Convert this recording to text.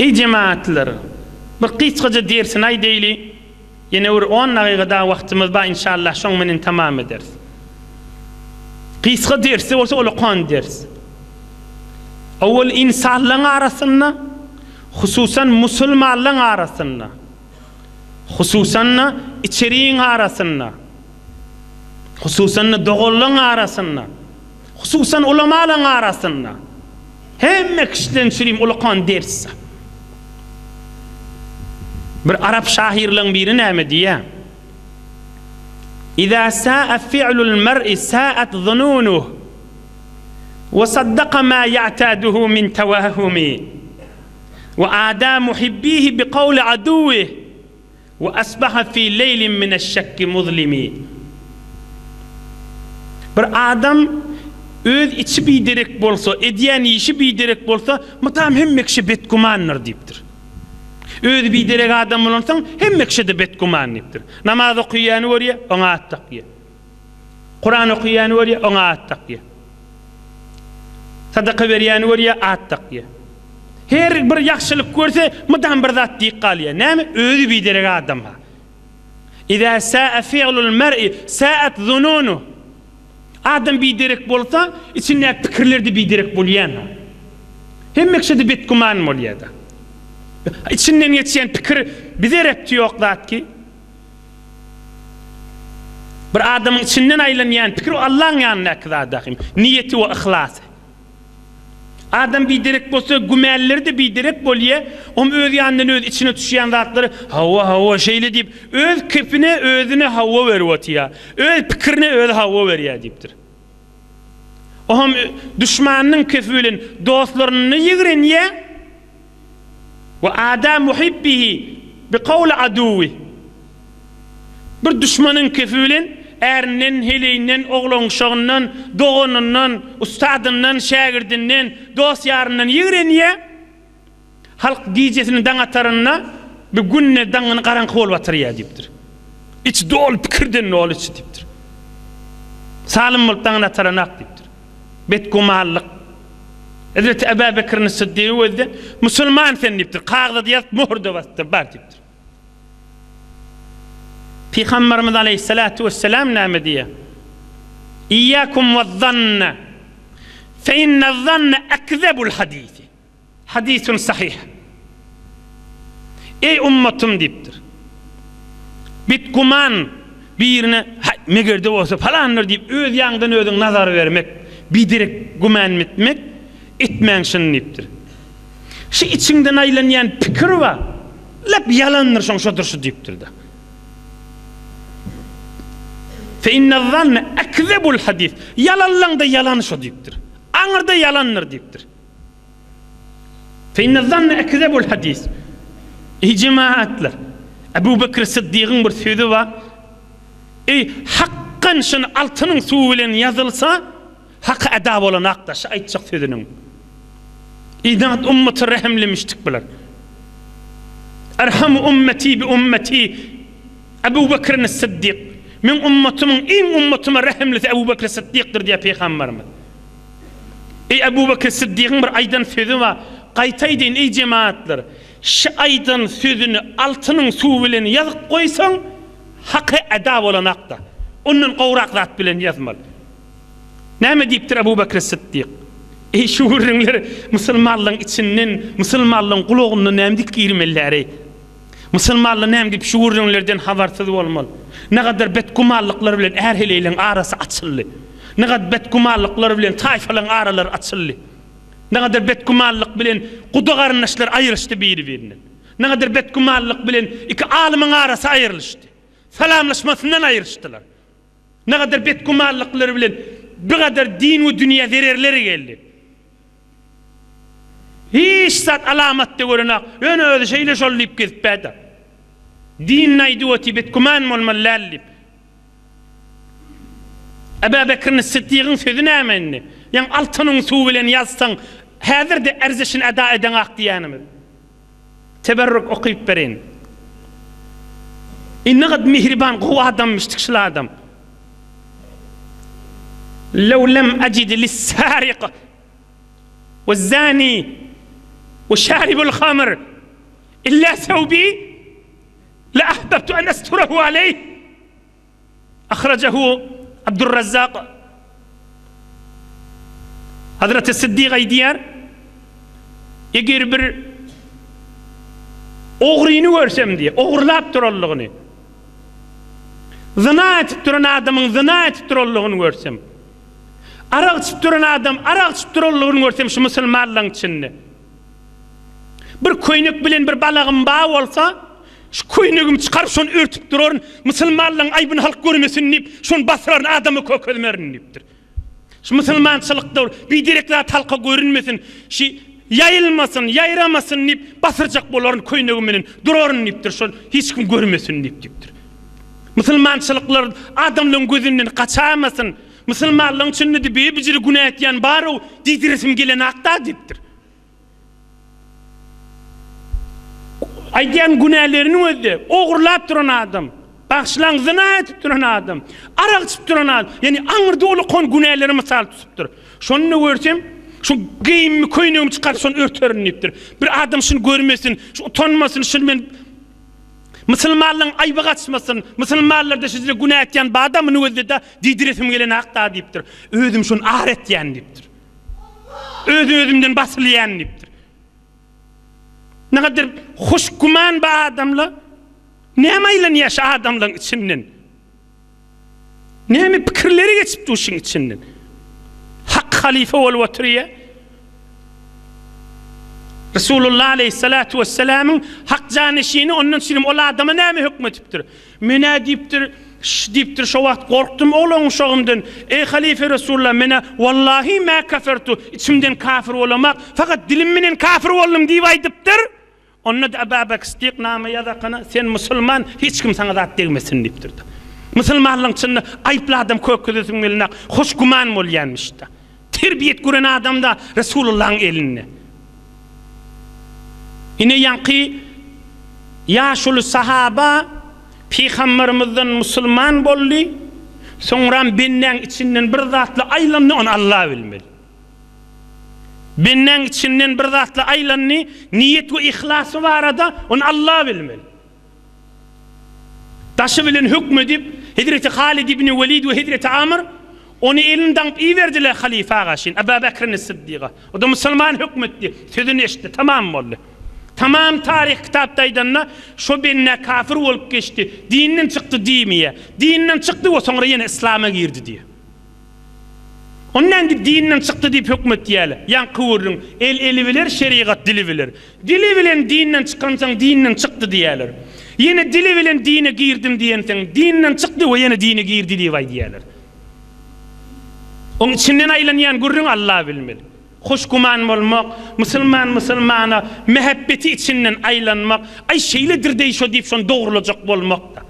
Eý jemagatlar! Bir gysgaja dersini aýdaýly. Ýene bir on dagyga dagy wagtymyz bar inşallah şoň menen tamam ederis. Gysga dersde bolsa ulakan ders. Owal ynsanlaň arasynda, hususan musulmanlaň arasynda, hususan-da içeriň arasynda, hususan-da doganlaň arasynda, hususan ulamalaň arasynda hemme kişiden çürim ulakan ders. Bir arap şahyrlaň biri näme diýýär? Iza sa'a fi'lul mer'i sa'at zununuh we saddaka ma ya'taduhu min tawahhumi we ada muhibbihi bi qawli aduwwih we asbaha fi leýlin mineş-şekki muzlimi. Bir adam öz içi biderek bolsa, edýän işi biderek bolsa, mydam hemme kişi betgümandyr diýipdir. Özi biderek adam bolansoň, hemme kişide betgüman diýipdir. Namaz okaýany görýär, oňa at dakýar. Kuran okaýany görýär, oňa at dakýar. Sadaka berýäni görýär, at dakýar. Her bir ýagşylyk görse, mydam bir zat diýip galýar. Näme? Özi biderek adam-ha. Iza sa'a fi'lul mer'i sa'at zununuh. Adam biderek bolsa, içindäki pikirler-de biderek bolýan-ha. Hemme kişide betgüman bolýar-da. Içinden geçýän pikir bize repti ýok zat ki. Bir adamyň içinden aýlanýan pikir o Allaň ýanyndaky zat ahym. Niýeti we yhlasy. Adam biderek bolsa, gümänleri-de biderek bolýar. Ohm öz ýanyndan öz içine düşýän zatlary hawa, hawa şeýle diýip, öz kepine özüne hawa berip otýar. Öz pikirine özi hawa berýär diýipdir. Ohm duşmanynyň kefi bilen dostlaryny ýigrenýär. We ada muhibbihi bi kawli aduwwi. Bir duşmanyň kefi bilen ärinden, heleýinden, oglan-uşagyndan, doganyndan, ussadyndan, şägirdinden, dost-ýaryndan ýigrenýär. Halk gijesini daň atarynda bir günde daňyny garaňky bolup atyrýar diýipdir. Içi doly pikirden doly içi diýipdir. Salym bolup daňyny ataranak diýipdir. Betgümanlyk. Hezreti Eba Bekrini Syddygy gözde, Musulman sen diýipdir. Kagyza-da ýazyp, möhür-de basypdyr, bar diýipdir. Pygamberimiz aleýhissalatu wesselam näme diýýär? Iýýakum wez-zanna, fe inne-zanna ekzebul hadisi. Hadisun sahyh. Eý ummatym diýipdir. Betgüman birine haý megerde bolsa palandyr diýip öz ýaňdan özüň nazar bermek, biderek gümän etmek etmäň şuny diýipdir. Şu içiňden aýlanýan pikir bar, lap ýalandyr şoň şodur şu diýipdir-de. Fe inne-zanne ekzebul hadis. Ýalanlaň-da ýalany şo diýipdir. Aňyrda ýalandyr diýipdir. Fe inne zanne ekzebul hadis. Eý jemaatlar! Ebu Bekr Syddygyň bir sözi bar. Eý, hakkan şuny altynyň suwy bilen ýazylsa, haky eda bolanakda şu aýtjak sözüniň. Eý nagt ummaty rehimlimişdik bular. Erhamu ummeti bi ummeti Ebu Bekrin Syddyk. Meň ummatymyň iň ummatyma rehimlisi Ebu Bekr Syddykdyr diýýär Pygamberimiz. Eý Ebu Bekir Syddygyň bir aýdan sözi bar, gaýta aýdaýyn eý jemagatlar, şy aýdan sözüni altynyň suwy bilen ýazyp goýsaň, haky eda bolanakda. Ondan gowrak zat bilen ýazmaly. Näme diýipdir Ebu Bekir Syddyk? Eý şu gürrüňler musulmanlaryň içinden, musulmanlaryň gulagyndan näme diýip girmeliräý? Musulmanlar näme diýip şu gürrüňlerden habarsyz bolmaly? Nagadar betgümanlyklar bilen är-heleýleň arasy açyldy. Nagadar betgümanlyklar bilen taýfalaň aralary açyldy. Nagadar betgümanlyk bilen guda-garyndaşlar aýryşdy biri-birinden. Nagadar betgümanlyk bilen iki alymyň arasy aýrylyşdy. Salamlaşmasyndan aýryşdylar. Nagadar betgümanlyklar bilen bigadar din we dünýä zererleri geldi. Hiç zat alamat-da görenak, ýöne özi şeýle şol diýip gezip bäde. Dinini aýdyp otyr, betgüman bolmaly däl diýip. Eba Bekrini Siddigiň sözi näme indi? Ýaň altynyň suwy bilen ýazsaň, häzir-de erzişini eda edeňak diýýänimiz. Teberrük okyp bereýin. Innagat mihriban gowy adammyşdyk şul adam. Lew lem ejid lis-sariq we zani we şaribul hamr. Illa sewbi la ahbabtu an asturahu aleyh. Ahrajahu Abdurrazzak. Hazreti Siddik aýdýar, Eger bir ogryny görsem diýýär, ogurlap duranlygyny, zyna edip duran adamyň zyna edip duranlygyny görsem, arak içip duran adam arak içip duranlygyny görsem şu musulmanlaryň içinde, Bir köýnek bilen bir balagym bar bolsa, şu köýnegimi çykaryp şony örtüp duraryn, musulmanlaryň aýbyny halk görmesin diýip, şony basyraryn, adama kökezmerin diýipdir. Şu musulmançylykda biderek zat halka görünmesin, şu ýaýylmasyn, ýaýramasyn diýip, basyrjak bolaryn köýnegim bilen duraryn diýipdir, şol hiç kim görmesin diýip diýipdir. Musulmançylyklar adamlaryň gözünden gaçaýmasyn, musulmanlaryň içinde-de bir-bijiri günä etýän bar-ow diýdiresim gelenakda diýipdir. Aýdýan günäleriniň özde, ogurlap duran adam, bagyşlaň zyna edip duran adam, arak içip duran adam, ýagny aňyrda uly günäleri mysal tutupdyr. Şony-da görsem, şu geýimimi, köýnegimi çykaryp şony örterin diýipdir. Bir adam şuny görmesin, şu utanmasyn, şuny men musulmanlaryň aýby gaçmasyn, musulmanlarda şeýle günä etýän bar-da, muny gözle-de diýdiresim gelenok-da diýipdir. Özüm şony ar etýän diýipdir. Öz-özümden basylýan diýipdir. Nägadyr hoş güman bu adamla. Näme aýlanýar şu adamlaryň içinden? Näme pikirleri geçip dur şuň içinden? Hak halyfa bolup oturýar. Resulullah aleyhissalatu vesselamyň hak janeşini ondan çirim ol adama näme hökm edipdir? Menä diýipdir, Ş diýipdir, şo wagt gorkdum oglan uşagymdan. Eý halyfa Resulullah, menä wallahi mä kafertu, içimden kafir bolamak, fakat dilim menen kafir boldum diýip aýdypdyr. Onda-da Aba Bekr Siddik name ýazakana, sen musulman, hiç kim saňa zat degmesin diýipdir. Musulmanlygyň içinde aýyply adam kökezesiň gelenok, hoş güman bolýanmyş-da. Terbiýet gören adam-da Resulullahyň elinde. Ine ýaňky ýaşuly sahaba Pygambermizden musulman boldy, soňram bendäň içinden bir zatly aýlandy, ony Allah bilmeli. Bendäň içinden bir zatly aýlandy, niýet we yhlasy barada ony Allah bilmeli. Daşy bilen hökmedip, hezreti Halid ibn Welid we hezreti Amr ony elini daňyp iberdiler halyfa garşy, Aba Bekrin Syddyga. O-da musulman hökmetdi, sözüni eşitdi, tamam boldy. Tamam taryh kitapda aýdanda, şo bende kafir bolup geçdi, dinden çykdy diýmeýär. Dinden çykdy we soňra ýene yslama girdi diýýär. Ony nädip dinden çykdy diýip hökmet diýýärler? Ýaňky gürrüň, el eli biler, şerigat dili biler. Dili bilen dinden çykansoň dinden çykdy diýýärler. Ýene dili bilen dine girdim diýensoň dinden çykdy we ýene dine girdi diýip aýdýarlar. Oň içinden aýlanýan gürrüň Allah bilmeli. Hoş güman bolmak, musulman musulmana mähebbeti içinden aýlanmak, aý şeýledir deý şo diýip şony dogrulajak bolmak-da.